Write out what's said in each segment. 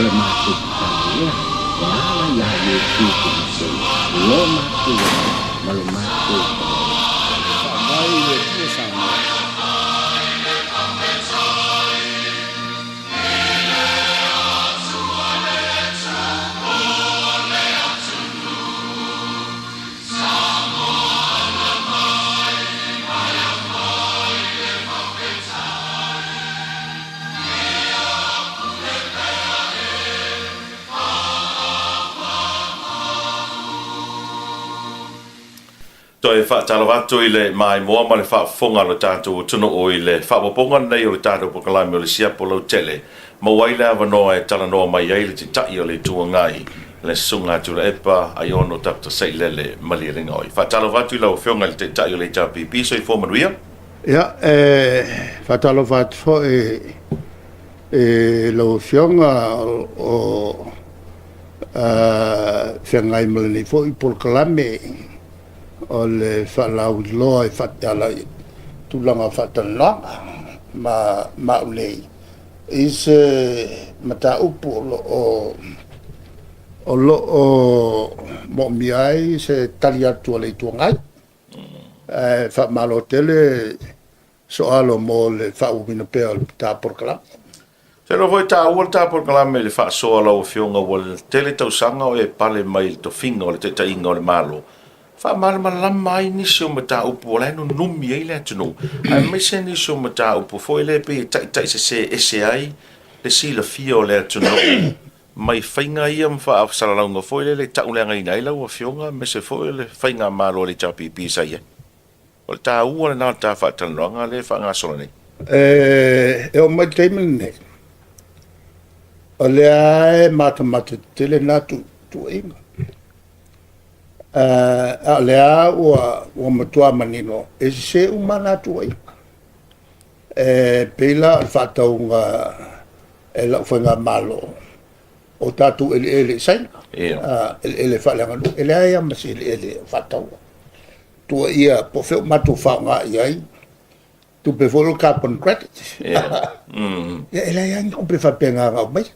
O le matou tatalo lea e ala iā Iesu Keriso lo matou Alii ma lo matou Faavae. Faavae i le Atua Samoa. Toe faatalofa atu i le maimoa ma le faafofoga a lo tatou atunuu i le faaopoopoga lenei o le tatou polokalame o le Siapo Lautele. Maua ai le avanoa e talanoa mai ai le Taitai o le Itu Agai, le Susuga Tuilaepa Aiono Dr. Sailele Malielegaoi. Faatalofa atu i lau Afioga i le Taitai o le HRPP, soifua manuia. Ia, e faatalofa atu foi i lau Afioga o feagai ma lenei foi polokalame o le faalauiloa e ala i tulaga o faatalanoaga ma au nei i se mataupu o lo o moomia ai se tali atu a le Itu Agai. Ae faamalo tele Soalo mo le faaauauina pea o le ta polokalame. Ou te iloa foi e taua le ta polokalame i le faasoa a lau Afioga ua tele tausaga o e pale mai i le tofiga o le taitaiga o le Malo, faamalamalama ai nisi o mataupu o la e nunumi ai le atunuu, aemaise nisi o mataupu foi lea e pei e taitaisese ese ai le silafia o le atunuu mai faiga ia ma faasalalauga foi lele e tauleagaina ai lau Afioga aemaise foi o le faigamalo a le HRPP sa i ai. O le taua lena o le ta faatalanoaga lea e faagasolo nei. E oo mai le taimi lenei, o lea e matamata tetele na tuuaiga. A o lea ua matua manino e sese uma na tuuaiga. E pei la o le faatauga e lau faigamalo o tatou eleele i Saina, eleele faaleaganuu, e leai lava ma se eleele o faataua. Tuuaia po o fea ua matou faaaoga i ai tupe foi lea o carbon credit. Ia e leai lava ni tupe faapena na aumaia.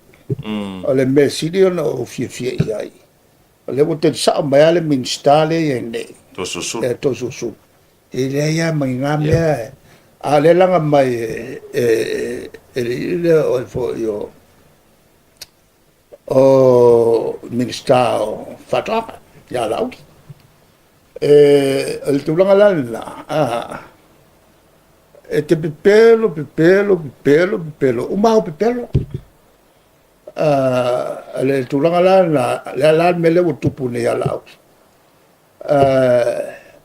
O le mea sili ona ou fiafia i ai, o lea ua tali sao mai lava le Minisita lea e i ai nei, Toeolesulusulu. Toeolesulusulu, e leai lava ma ni na mea, a o lea e laga mai e le alii lea o le foi o Minisita o Faatoaga ia Laauli. O le tulaga la lena, e te pepelo, pepelo, pepelo, pepelo, uma au pepelo. O le tulaga la lena, o le a la le mea lea ua tupu nei ia Laauli?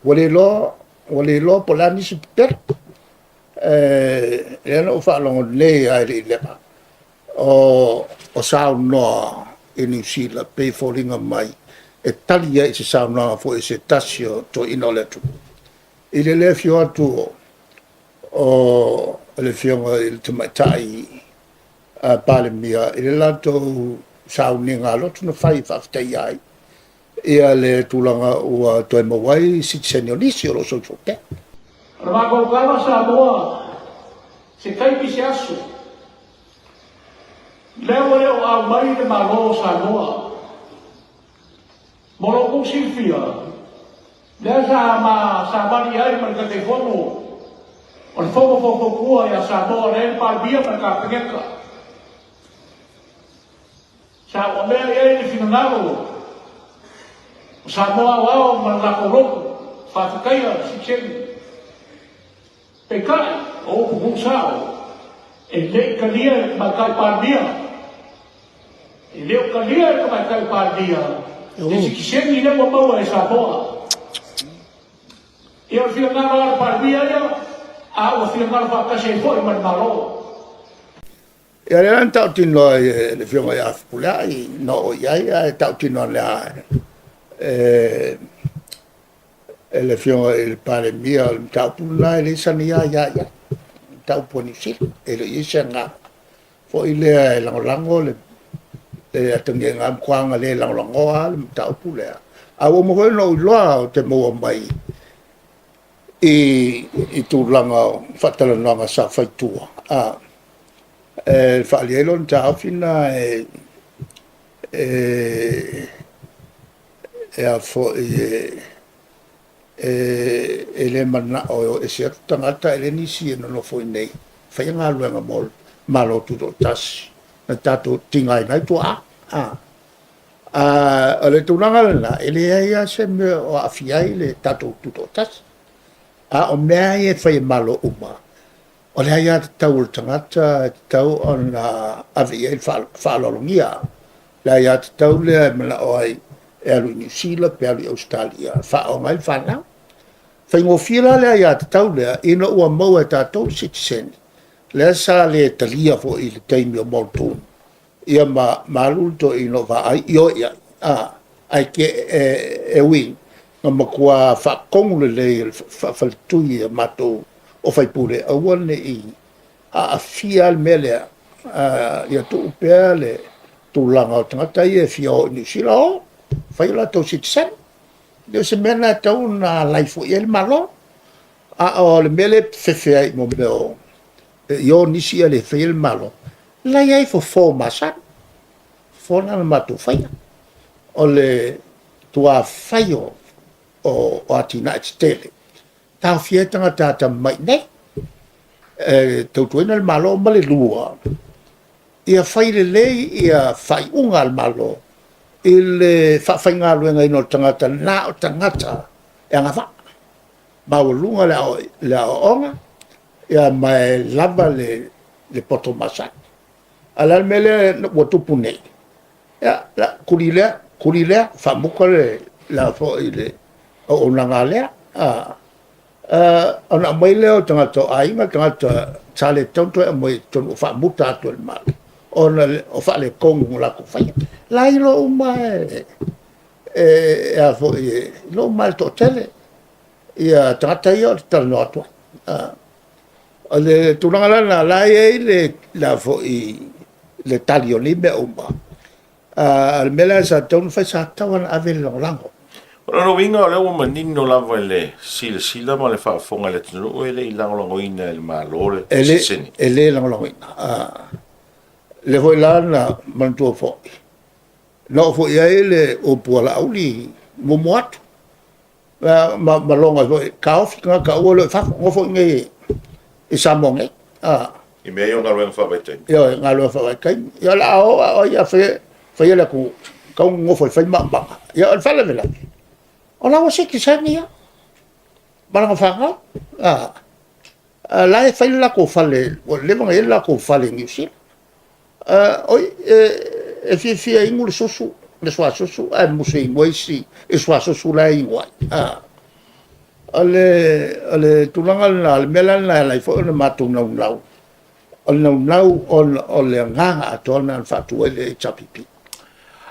Ua le iloa, ua le iloa po o le a nisi pepelo. Lea na ou faalogo nei lava e le i leva o saunoa i Niu Sila, pei e foliga mai e tali ai i se saunoaga foi a se tasi o toeaiina o le atunuu, i le le afio atu o le Afioga i le Tamaitai Palemia i le latou sauniga lotu na fai e faafetaia ai le tulaga ua toe maua ai sitiseni o nisi o lo o soifua pea. O le matou tala Samoa, se taimi se aso, lea ua le o aumai le Malo o Samoa. Mo lo outou silafia, lea sa ma savali ai ma le Taitaifono o le Fono Faufautua ia Samoa lea e le Palemia ma le Kapeneta. Sa uamea i ai le finagalo o Samoa Aoao ma le latou lotu faafetaia le sitiseni. Peitai, o upu tuusao, e le i talia e le Tamaitai Palemia. E le o talia e le Tamaitai Palemia le sitiseni lea ua maua e Samoa. Ia o le finagalo lava o le Palemia ia, a ua finagalo faatasi ai foi ma le Malo. Ia lea la na tautino ai e le Afioga ia Fepuleai na oo i ai, ae tautino ane lava e le Afioga i le Palemia, o le mataupu lena e le sani lava ia ia, mataupu a Niu Sila. E le o i ai se agaga foi lea e lagolago le atagia i ina matua le lagolagoa le mataupu lea. A ua uma foi ona ou iloa ou te maua mai i tulaga o faatalanoaga sa fai i tua, e faaalia ai lona taofi lena e E, e a foi e, e, e le manao e o ese atu tagata, e le nisi e nonofo i nei, faia galuega mo le Malo Tutoatasi, na tatou tigaina ai tuaa. A, a, o le tulaga lena, e leai lava se mea o aafia ai le tatou Tutoatasi. A o mea ia e fai e Malo uma, o le aiatatau a le tagata e tatau ona ave i ai le faaaloalogia. Le aiatatau lea e manao ai e alu i Niu Sila pe alu i Ausetalia e faaaoga ai le fanau. Faigofie la le aiatatau lea ina ua maua e tatou le sitiseni, lea sa le talia foi i le taimi o Muldoon ia ma ma alu le toeaina o Vaai ioe i ai, a, ae ke, e, e ui na matua faatonu lelei e le faafaletui a matou o faipule aua ne i aafia le mea lea, a, ia tuu pea le tulaga o tagata ia e fia o i Niu Sila, o, fai o latou sitiseni. E le o se mea lena e tatau ona alai foi i ai le Malo. A o le mea lea e fefe ai mo mea o i o nisi ia le faia le Malo, la e i ai fofo masani, fofo na na matou faia. O le tuafai o, o, o atinae tetele, taofia ai tagata atamamai i inei, e tautuaina le Malo ma le lua, ia fai lelei ia faaiuga a le Malo i le faafaigaluegaina o tagata na o tagata e agavaa, maualuga le aoaoga, ia ma e lava le, le poto masani. A o le a le mea lea ua tupu nei? Ia, la, kuli lea, kuli lea, faamuta le, la foi le auaunaga a lea. A, ona aumai lea o tagata o aiga, tagata sa le tatau ona toe aumai i totonu ua faamuta atu e le Malo, ona o faaletonu na latou faia. La e iloa uma e, e, e a foi, e iloa uma e le toatele ia tagata ia ou te talanoa atu ai. A, o le tulaga la lena, la e i ai le, le a foi, le tali o nei mea uma. A o le mea la sa tatau ona fai, sa tatau ona ave le lagolago. O lona uiga o lea ua manino lava i le silasila ma le faafofoga a le atunuu e le i lagolagoina e le Malo le sitiseni. E le lagolagoina. Lea foi la na manatua foi, na oo foi i ai le upu a Laauli muamua atu, ma, ma logo ai foi, taofi tagata aua le o i fafo, nofo i inei i Samoa nei. A. I mea ia o galuega faavaitaimi. Ioe, galuega faavaitaimi. Ia o le a o a o ai a faia, faia le atunuu, tau nofo e fai maumaga. Ia o le faalavelave, o la ua sitiseni ia, ma lana fanau. A, a la e fai le latou fale, ua leva ona i ai le latou fale i Niu Sila. Oi, e fiafia e inu le susu, le suasusu, ae musu e inu ai isi i le suasusu la e inu ai. O le tulaga lena, o le mea la lena e ala ai foi ona matou naunau, o le naunau ona o le agaga atoa lena na faatu ai le HRPP.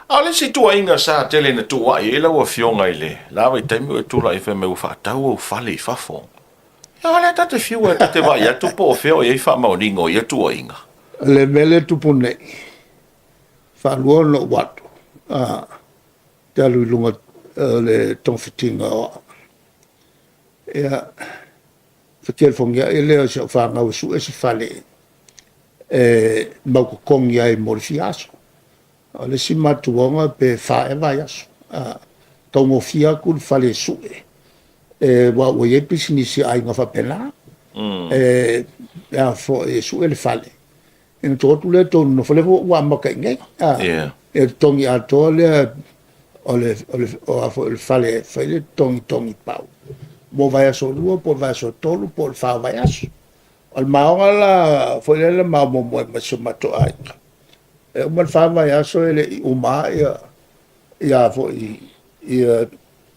A o le isi tuuaiga sa tele ina tuuai ai lau Afioga i le la vaitaimi o e tulai fai mai ua faatau ou fale i fafo. Ia o lea ta te fiu e ta te vaai atu po o fea o i ai faamaoniga o ia tuuaiga. O le mea lea e tupu nei, faalua ona ou alu, a, te alu i luga o le togafitiga o au. Ia, fetelefoniai lea o si au fanau e sue se fale e mautotogi ai mo le fia aso. O le isi matuaoga pe fa ea vaiaso, a taugofie atu le fale e sue, e, aua ua i ai pisinisi a aiga faapena, e, a foi, e sue le fale, ona tuu atu lea tou nonofo, lea foi ua amata i inei, a, Yeah. e totogi atoa lea o le, o le, o a foi o le fale e fai le togitogi pau mo vaiaso e lua po o le vaiaso e tolu po o le fa o vaiaso. O le maoga la foi lea na mao muamua ai ma si o matou aiga. E uma le fa vaiaso e le i uma ia ia foi ia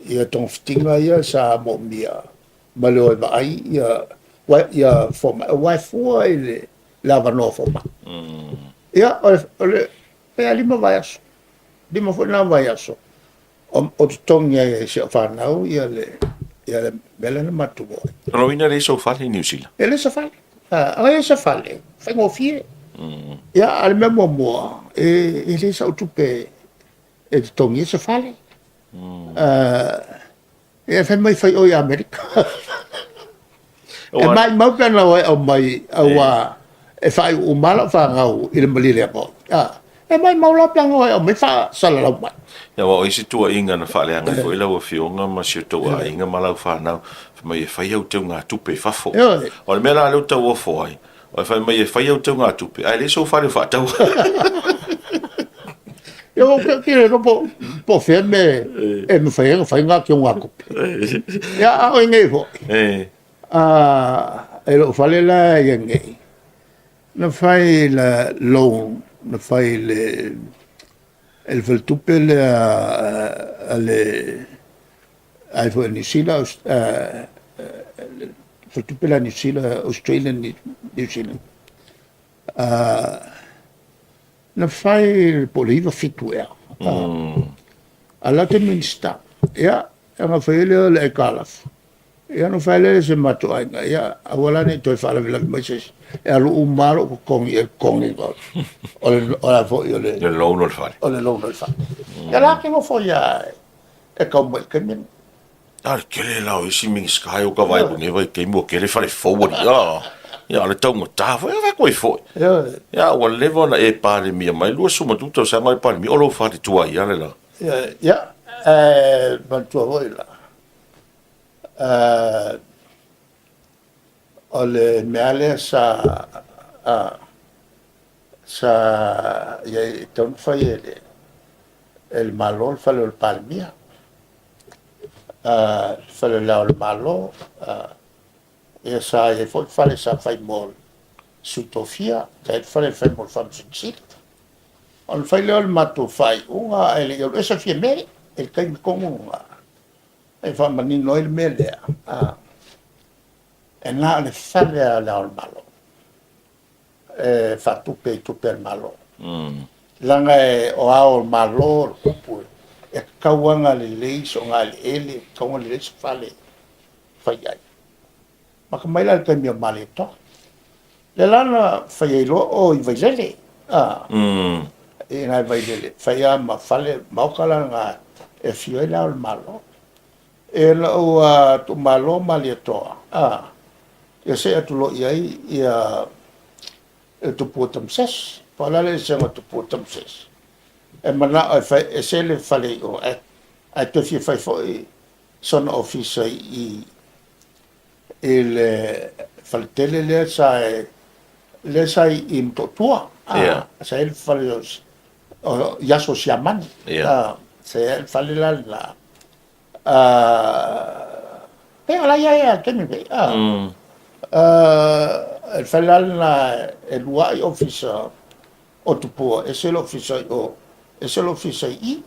ia togafitiga ia sa moomia ma le o e vaai ia ia fomai aua e fua i le le avanoa fomai. Ia o le o le pe a lima vaiaso, lima foi na vaiaso o totogi ai e si au fanau ia le ia le mea lea na matou o ai. O lona uiga e leai sou fale i Niu Sila? E leai se fale. A i ai se fale, faigofie. Ia, a o le mea muamua, e, e leai sau tupe e totogi ai se fale. Ia, fai mai fai oe i Amerika. E maimau pe ana o e aumai, aua e faaiu uma lava lau fanau i le maliliaga. E maimau la pe ana e aumai faasalalau mai. Ia, aua o isi tuuaiga na faaleaga ai foi lau Afioga ma si o tou aiga ma lau fanau, fai mai e fai au teugatupe i fafo. O le mea la lea ua tauofo ai, o le fai mai e fai au teugatupe, ae leai sou fale o faataua. Ia, ou te le iloa po o fea mea e mafai ai ona fai na teugatupe. Ia, a o i nei foi, i lou fale la e i ai nei, Na fai le loan, na fai le e le faletupe lea a le ai foi a Niu Sila, faletupe lea a Niu Sila, Australian New Zealand. Na fai po o le 97 ea. A la te Minisita, ia, ona fai ai lea o le aitalafu. Ia ona fai lea i si o matou aiga, ia aua la ne i toe faalavelave mai se isi, e alu uma lava lou totogi i le totogiina o le o le foi o le Le loan o le fale. O le loan o le fale. Ia la te nofo ia e tau mai i le taimi lenei. A le tele la o isi Minisita e o ka vaai atu nei vaitaimi ua tele fale fou alii a. Ia o le taugata foi, a fai atu ai foi. Ia ua leva ona e Palemia mai, 20 tausaga o e Palemia, o lou fale tuai lava le la. Ia, e manatua foi la, O le mea lea sa sa i ai e tatau ona fai e le e le Malo le fale o le Palemia, le fale o le Ao o le Malo, ia sa i ai foi le fale sa fai mo le Sui Tofia, sa i ai le fale na fai mo le Faamasino Sili. Ona fai lea o le matou faaiuga ae le i alu ese Fiame i le taimi tonu lena. E faamanino ai le mea lea, e na o le fale lava o Le Ao o le Malo e faatupe i tupe a le Malo. Leaga o Ao o le Malo, o le upu, e tatau lava ona lelei se ogaeleele, e tatau ona lelei se fale e fai ai. Maka mai la i le taimi o Malietoa. Lea la na fai ai loa o i Vailele, i ina i Vailele, fai lava ma fale maota la na e afio ai Le Ao o le Malo. E lou itumalo Malietoa, ia see atu loa i ai ia le Tupua Tamasese. Po o le a le eseesega o Tupua Tamasese? E manao e fai ese le fale i o, ae toe fia fai foi sona ofisa i i le faletele lea sa lea sa i Motootua. Yeah. Sa i ai le fale o i aso Siamani. Yeah. Sa i ai le fale la lena. Pe o la i ai a le taimi nei. Le fale la lena e lua ai ofisa o Tupua, ese le ofisa i o, ese le ofisa i i.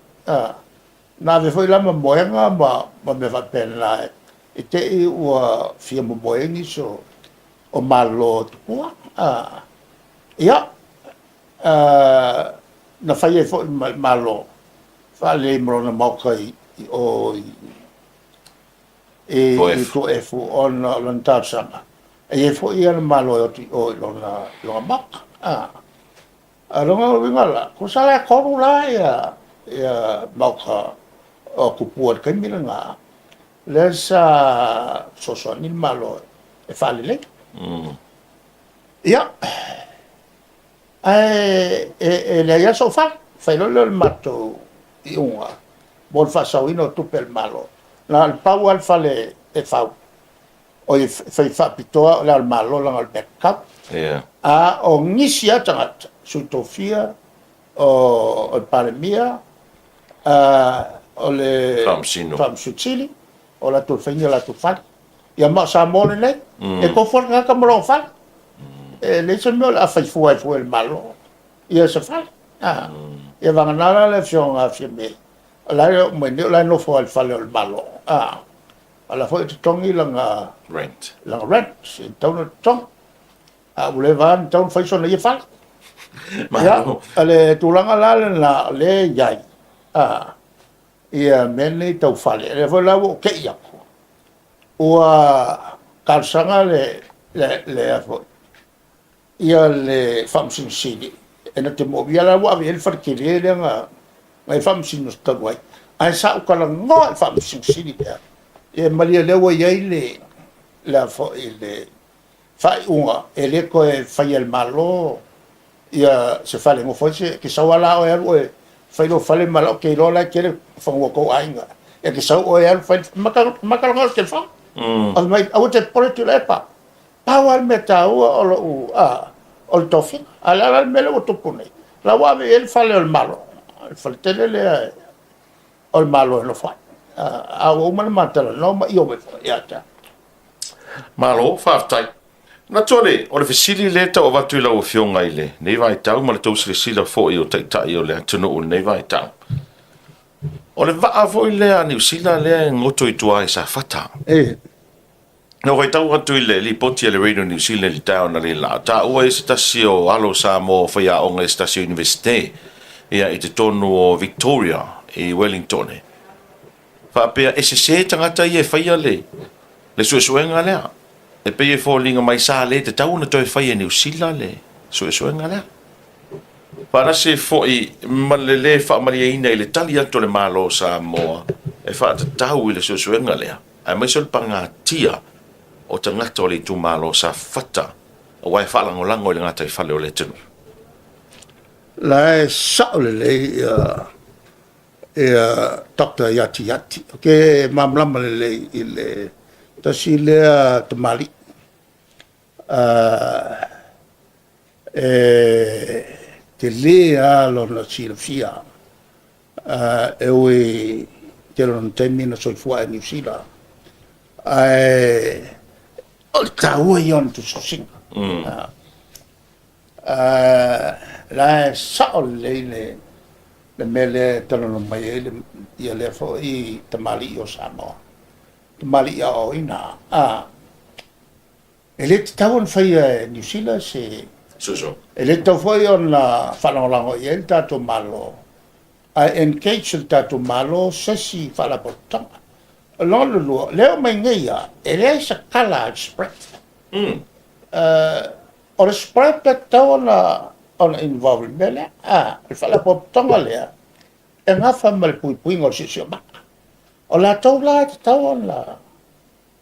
Na ave foi la ma moega ma mea faapena i te i ua fia momoe ai nisi o Malo o Tupua. Ia, na fai ai foi ma le Malo faalelei ma lona maota i o i Tuaefu ona o lana talosaga, e i ai foi ana Malo e oti i o i lona maota. A o lona uiga la, tusa la e tolu la ia ia maota o Tupua i le taimi lena, lea sa fesoasoani le Malo e faalelei. Ia, ae e leai lava sou fale, fai loa lea o le matou iuga mo le faasaoina o tupe a le Malo. Na o le pau lava le fale e fau, oi fai faapitoa o le Ao o le Malo leaga o le mea tatau. Yeah. A o nisi lava tagata, Sui Tofia, o le Palemia, o le Faamasino. Faamasino Sili, o latou e fai ni o latou fale. Ia ma o Samoa lenei, e tofu lava le tagata ma lona fale. E leai se mea o le a fai fua ai fua e le Malo ia se fale. Ia vagana la le Afioga a Fiame, o la e oo mai nei o la e nofo lava i le fale o le Malo. A o la foi e totogi lana rent, lana rent, e tatau ona totogi. A ua leva lava ona tatau ona fai sona ia fale. Ia, o le tulaga la lena o lea e i ai, a, ia mea nei tau fale. O lea foi la ua ou te i atu, ua talosaga le, le, le a foi, ia le Faamasino Sili, e na te moomia la ua ave i ai le fale tele lea na na i Faamasino talu ai, ae sa ou talanoa i le Faamasino Sili lea, ia malie lea ua i ai le le a foi le faaiuga e le toe faia e le Malo. Ia se fale nofo ai se, ke sau lava la oe alu oe fai lou fale ma lau, ke iloa la e tele fanua o tou aiga. E te sau oe alu fai maka le telefoni. Fai mai, aua te popole Tuilaepa. Pau lava le mea taua o lou, a, o le tofiga. A o le a la le mea lea ua tupu nei? O la ua ave i ai le fale o le Malo, le fale tele lea o le Malo e nofo ai. A ua uma ona ma talanoa ma ioe foi ia te au. Malo, faafetai. Manatu o le, o le fesili lea e tau avatu i lau Afioga i lenei vaitau ma le tou silasila foi o Taitai o le atunuu i lenei vaitau, o le vaa foi lea a Niu Sila lea e goto i tua i Safata. E. Na ou faitau atu i le lipoti a le Radio New Zealand i le taeao analeila, taua ai se tasi o alo o Samoa o faiaoga i se tasi o Iunivesite ia i totonu o Victoria i Wellingtone. Faapea e sese tagata ia e faia le le suesuega lea. E pei e foliga mai sa le tatau ona toe fai e Niu Sila le suesuega lea. Faatasi foi ma le lē faamalieina i le tali atu a le Malo o Samoa e faatatau i le suesuega lea, aemaise o le pagatia o tagata o le itumalo Safata aua e faalagolago i le gataifale o le atunuu. La e sao lelei ia ia Doctor Iati Iati. Ou te malamalama lelei i le tasi lea tamalii E tele lava lona silafia, e ui i tele o lona taimi na soifua ai i Niu Sila, ae o le taua ia o ana tusitusiga. O la e sao lelei le mea lea e talanoa mai ai ia lea foi tamalii o Samoa, tamalii aoaoina. E le tatau ona faia e Niu Sila se Susu. E le tatau foi ona faalagolago i ai le tatou Malo, ae engage le tatou Malo se isi faalapotopotoga. O lona lua, o lea e oo mai nei lava, e leai se tala a le SPREP. O le SPREP e tatau ona involve i le mea lea. O le faalapotopotoga lea e nafa ma le puipuiga o le siosiomaga. O latou la e tatau ona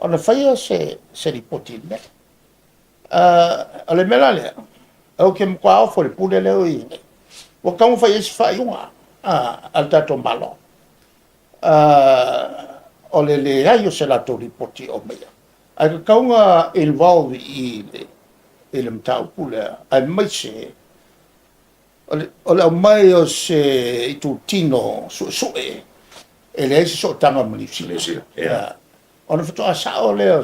ona faia se lipoti i le mea. O le mea la lea, ou te matua ofo i le pule lea ua i ai nei. Ua tatau ona fai i ai se faaiuga a le tatou Malo, o le leai o se latou lipoti o aumaia. Ae tatau ona involve i le mataupu lea, aemaise o le aumai o se itutino suesue e leai se sootaga ma Niu Sila, ona faatoa sao lea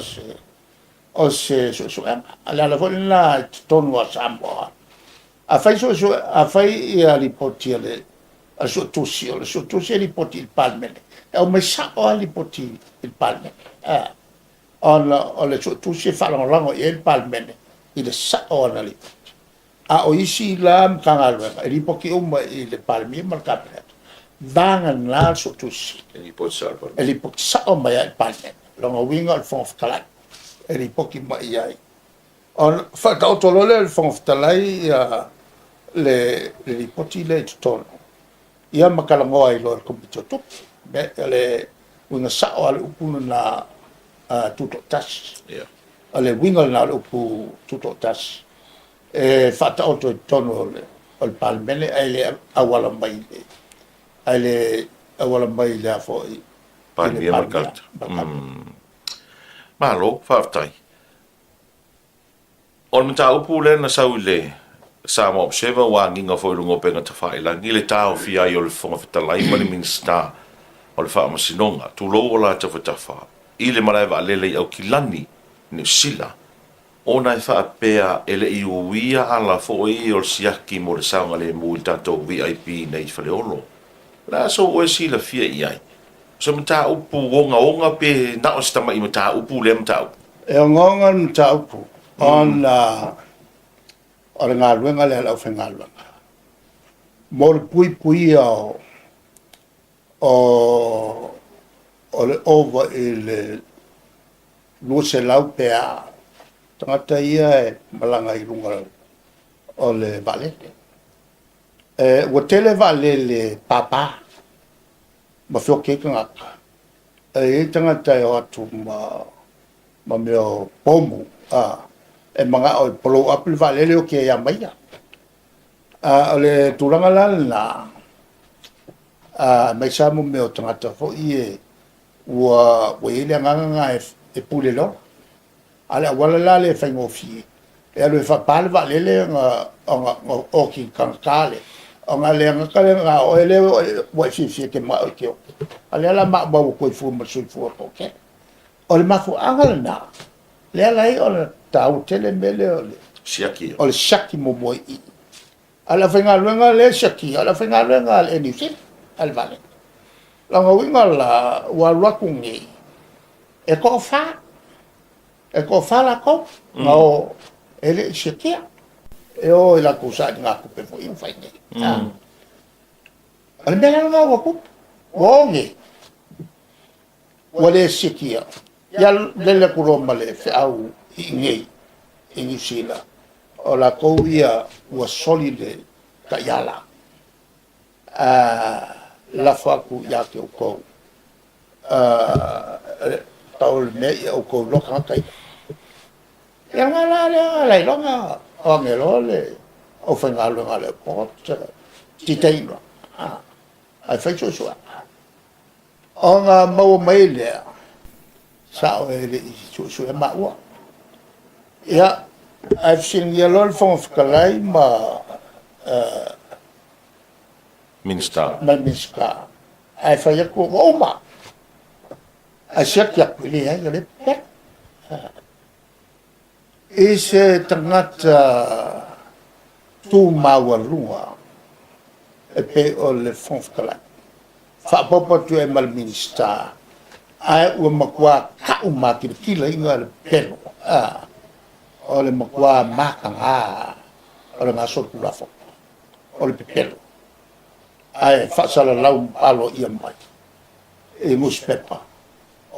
o se suesuega. O le ala foi lena i totonu o Samoa, a fai suesue, a fai ia lipoti a le suetusi, o le suetusi e lipoti i le Palemene, e aumai sao lava lipoti i le Palemene, ona o le suetusi e faalagolago i ai le Palemene i le sao o ana lipoti. A o isi la Matagaluega, e lipoti uma i le Palemia ma le Kapeneta, vagana le Suetusi e lipoti sao mai lava i le Palemene. O lona uiga o le Fofoga Fetalai e lipoti mai i ai. Ona faataoto loa lea e le Fofoga Fetalai le lipoti lea i totonu, ia ma talanoa ai loa e le Komiti o Tupe. O le uiga sao lava o le upu lena tutoatasi. O le uiga lena o le upu tutoatasi, e faataoto i totonu o le Palemene ae le auala mai i le, ae le auala mai i le a foi, i le Palemia ma le Kapeneta. Malo, faafetai. O le mataupu lea na sau i le Samoa Observer ua agiga foi i luga o upega tafailagi le taofia ai o le Fofoga Fetalai ma le Minisita o le Faamasinoga, tulou o la tafatafa, i le malae vaalele i Aukilani, Niu Sila, ona e faapea e le i uia ala foi o le siaki mo le saogalemu i le tatou VIP nei i Faleolo. O le a sou oe silafia i ai? O se mataupu ogaoga pe na o se tamai mataupu lea mataupu? E ogaoga le mataupu ona o le galuega lea a le aufaigaluega mo le puipuia o le ova i le 200 pe a tagata ia e malaga i luga o le vaalele. Ua tele vaalele papa ma feoki ai tagata. E i ai tagata e o atu ma mea o pomu, e manao e blow up le vaalele oki ai lava ma ia. A o le tulaga la lena, aemaise lava mo mea o tagata foi ia ua i ai le agaga lena e pule lola. A o le auala la lea e faigofie, e alu e faapa le vaalele ona oti tagata lea, ona le gata lena o oe lea ua e fiafia e te manao e te oti, a o lea o le a maumau atu ai fua ma le soifua o le toatele. O le mafuaaga lena lea e ala ai ona taua tele le mea lea o le Siaki. O le siaki muamua i i. A o le aufaigaluega lea e siakia, o le aufaigaluega a le Air New Zealand, a le vaalele. O lona uiga la, ua alu atu nei, e toafa, e toafa latou na o e le i siakia. E o i latou sailigatupe foi na fai nei. O le mea la lena ua tupu, ua o nei, ua le siakia. Ia lele atu loa ma le feau i inei i Niu Sila, o latou ia ua soli le taiala, a lafo atu ia te outou, pau o le mea ia outou iloa tagata ia. Ia lena la lea la iloga o age loa le aufaigaluega a le airport, detain loa, ae fai suesuega. Ona maua mai lea, sao e le i suesuea maua. Ia, ae fesiligia loa le Fofoga Fetalai ma Minisita. Ma le Minisita, ae fai atu ua uma. Ae siaki atu, e leai, o lea e pepelo. I se tagata tu maualuga e pei o le Fofoga Fetalai, faaopoopo atu i ai ma le Minisita, ae ua matua tau makilakilaina le pepelo, o le matua mataga o lena solitulafono, o le pepelo, ae faasalalau aloaia mai i nusipepa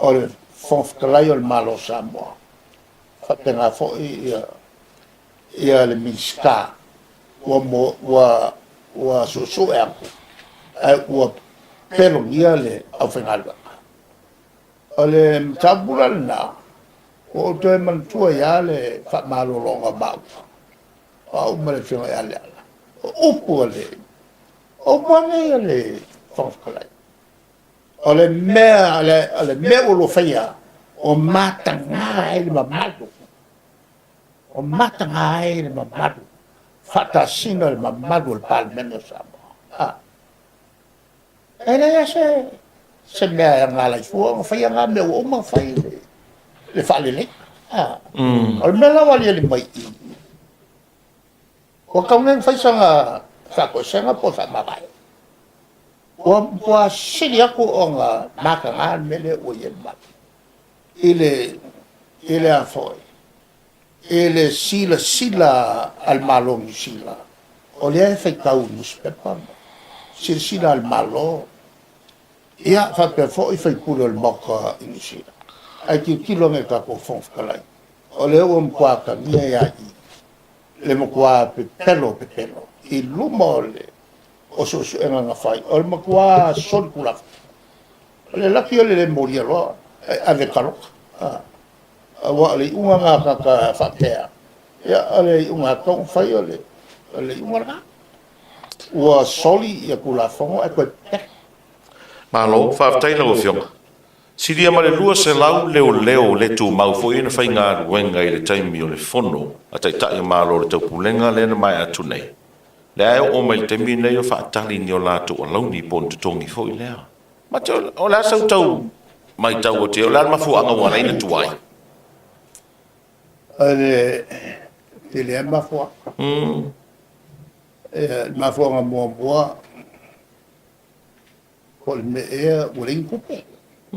o le Fofoga Fetalai o le Malo o Samoa, faapena foi ia le Minisita ua ua suesue atu ae ua pelogia le aufaigaluega. O le mataupu la lena, ua ou toe manatua ai lava le faamalologa o maua, o au ma le Afioga ia Leala, o upu a le, o upu lava nei a le Fofoga Fetalai, o le mea, o le mea ua lua faia, ua mataga ai le mamalu, ua mataga ai le mamalu, faatasina le mamalu o le Palemene o Samoa. E leai lava se, se mea e agala ai fua ona faia na mea ua uma ona fai le faalelei. O le mea la ua aliali mai i i, ua tatau nei ona fai sana faatoesega po o faamavae. Ua matua sili atu ona mataga le mea lea ua i ai le mamalu i le, i le a foi, i le silasila a le Malo o Niu Sila, o lea e faitau i nusipepa ma silasila a le Malo, ia faapea foi sui usufono o le Maota i Niu Sila. Ae tilotilo ane i le tatou Fofoga Fetalai, o lea ua matua atagia ai lava i i le matua pepelo pepelo i luma o le o suesuega na fai, o le matua solitulafono. O le laki o le le molia loa, e ave e taloka. Aua o le iuga lena a tagata faapea, ia o le iuga lava e tatau ona fai o le iuga lena. Ua soli ia Tulafono ae toe pepelo. Malo, faafetai lau Afioga. Silia ma le 200 leoleo le tumau foi na faigaluega i le taimi o le fono a Taitai o Malo o le Taupulega lea na maea atu nei. Lea e oo mai i le taimi lenei o faatali ni o latou alauni po o ni totogi foi lea. Mate, o le a sau tau matau atu i ai, o le a le mafuaaga ua ala ai ona tuai? O le tele lava mafuaaga. Le mafuaaga muamua, po o le mea ea ua leai ni tupe. O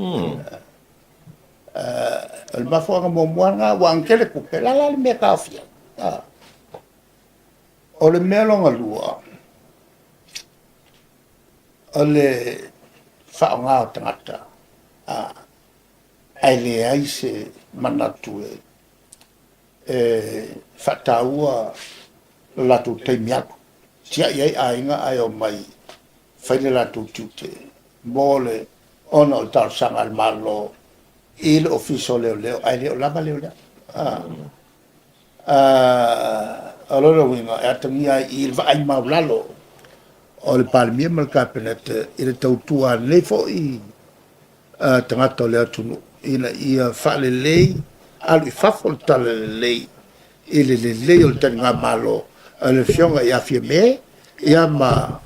le mafuaaga muamua lena, aua ana tele tupe, o le a la le mea e taofia ai? O le mea lona lua, o le faaaoga o tagata, ae leai se manatu e faataua lo latou taimi alu. Tiai ai aiga ae omai fai le latou tiute mo le ona o le talosaga a le Malo i le Ofisa o Leoleo, ae le o lava leoleo. O lona uiga, e atagia ai i i le vaai maualalo o le Palemia ma le Kapeneta i le tautua a lenei foi tagata o le atunuu ina ia faalelei, alu i fafo le talalelei i le lelei o le taligamalo a le Afioga ia Fiame ia ma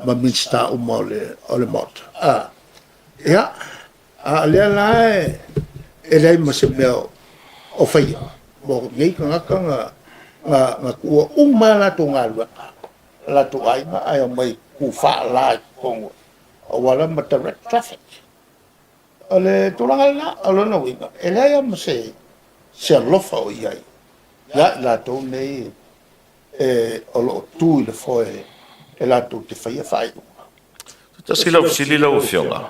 Minisita uma o le Maota. Ia, a o lea la e leai ma se mea o faia mo nei tagata na tuua uma lava a latou galuega, o latou aiga ae omai e tutu faala i totonu o auala ma direct traffic. O le tulaga lena, o lona uiga, e leai lava ma se alofa o i ai ia i latou nei o lo o tu i le foe e latou te faia faaiuga. Se tasi lau fesili lau Afioga,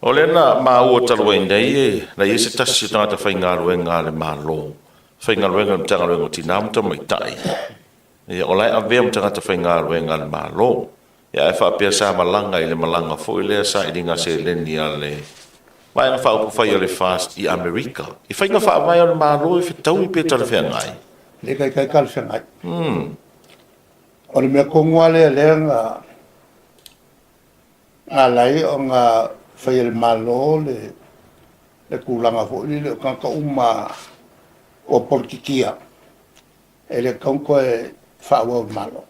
o lea na maua talu ai nei na i ai se tasi o tagata faigaluega a le Malo, faigaluega i le Matagaluega o Tina ma Tamaitai, ia o la e avea ma tagata faigaluega a le Malo, ia ae faapea sa malaga i le malaga foi lea sailiga seleni a le Vaega Faaupufai a le FAST i Amerika. I faiga faavae a le Malo e fetaui pe talafeagai? Le taitai talafeagai. O le mea tonu lava lea lea na ala ai ona fai e le Malo le tulaga foi lele o tagata uma ua polokikia e le tatau ona toe faaauau e le Malo.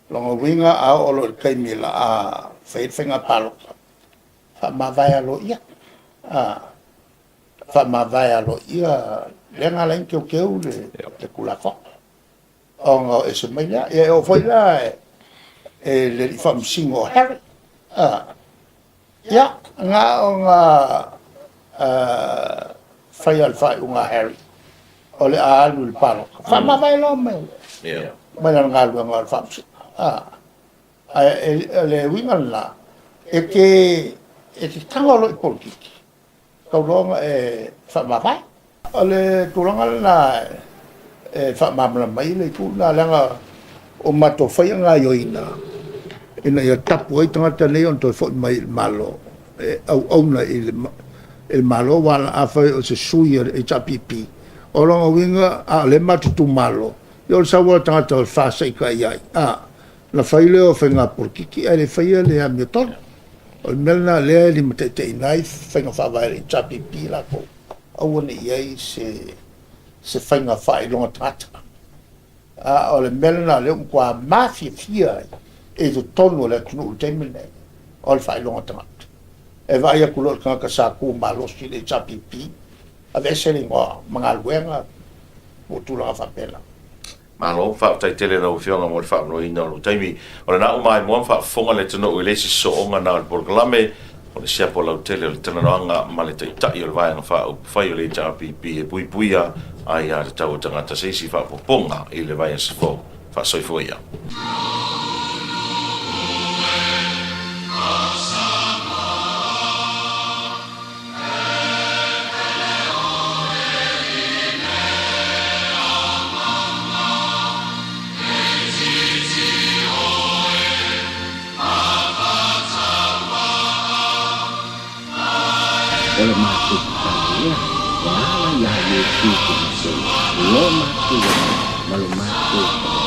O lona uiga a oo loa i le taimi o le a fai ai le faiga palota, faamavae aloaia, faamavae aloaia lea na ala ai ona teuteu le Tulafono, ona o ese mai lea. Ia e oo foi la i le alii Faamasino o Harry, ia, na ona fai lava o le faaiuga a Harry o le a alu i le palota, faamavae loa mai lana galuega o le Faamasino. Ae o le uiga lena, e te tago loa i polokiki, tatau loa ona e faamavae. O le tulaga lena e faamalamalama ai le itu lena, leaga ua matou faia gaoioiga ina ia tapu ai tagata nei ona toe foi mai i le Malo e auauna i le Malo, aua afai o se sui o le HRPP, o lona uiga a o lea matou te tumalo, ia o le sau lava o le tagata o le FAST e ita i ai, ona fai lea o faiga polokiki ae le faia le amiotonu. O le mea lena o lea e limataitaiina ai faiga faavae a le HRPP latou, aua ne i i ai se faiga faailoga tagata. A o le mea lena o lea ua matua mafiafia ai i totonu o le atunuu i le taimi lenei, o le faailoga tagata. E vaai atu loa i le tagata sa tu malosi i le HRPP, aveese le igoa ma galuega ma tulaga faapena. Malo, faafetai tele i lau Afioga mo le faamoemoeina o lou taimi. O lena ua maimoa ma faafofoga le atunuu i le isi sosooga na o le polokalame o le siapo lautele o le talanoaga ma le Taitai o le Vaega Faaupufai o le HRPP e puipuia aia tatau a tagata se isi faaopoopoga i le vaiaso fou. Faasoifua ia. O le matou tatalo lea, e ala iā Iesu Keriso lo matou ola ma lo matou.